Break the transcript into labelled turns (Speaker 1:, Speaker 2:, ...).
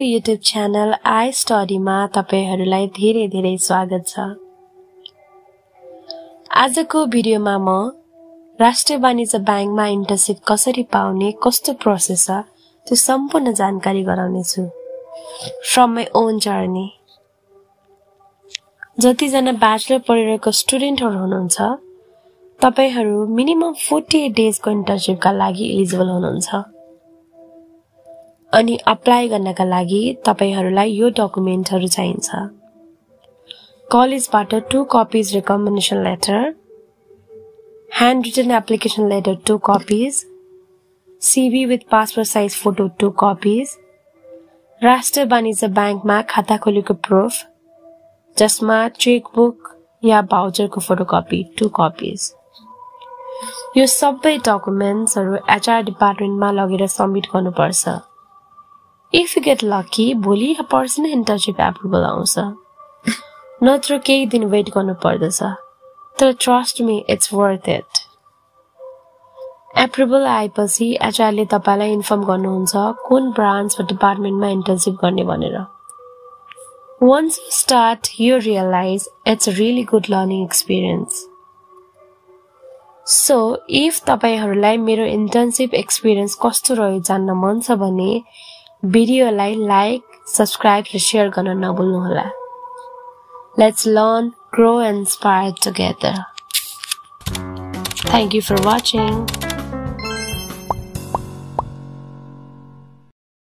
Speaker 1: YouTube channel I स्टडीमा तपाईहरुलाई धेरै धेरै स्वागत छ। आजको भिडियोमा म राष्ट्रिय वाणिज्य बैंकमा इन्टर्नशिप कसरी पाउने, कस्तो प्रोसेस छ, त्यो सम्पूर्ण जानकारी गराउने छु। From my own journey. जति जना ब्याचलर पढिरहेको स्टुडेन्टहरु हुनुहुन्छ, तपाईहरु मिनिमम 48 डेजको इन्टर्नशिपका लागि एलिजिबल हुनुहुन्छ। अनि अप्लाई गर्नका लागि तपाईहरुलाई यो डकुमेन्टहरु चाहिन्छ। कलेजबाट 2 copies recommendation letter, handwritten application letter 2 copies, CV with passport size photo 2 copies, राष्ट्रिय वाणिज्य बैंकमा खाता खोलेको प्रुफ जसमा चेकबुक या भाउचरको फोटोकपी 2 copies। यो सबै डकुमेन्ट्सहरु HR डिपार्टमेन्टमा लगेर सबमिट गर्नुपर्छ। If you get lucky, भोलि या पर्सि नै इन्टर्नशिप एप्रुभल आउँछ। नत्र केही दिन वेट गर्नु पर्दछ। तर trust me, it's worth it. Approval आएपछि HR ले तपाईलाई इन्फर्म गर्नुहुन्छ कुन ब्रान्च वा डिपार्टमेन्टमा इन्टर्नशिप गर्ने भनेर। Once you start, you realize it's a really good learning experience. So, if तपाईहरुलाई मेरो इन्टर्नशिप एक्सपीरियन्स कस्तो रह्यो जान्न मन छ भने भिडियोलाई लाइक, सब्स्क्राइब र शेयर गर्न नभुल्नुहोला। Let's learn, grow and inspire together. Thank you for watching.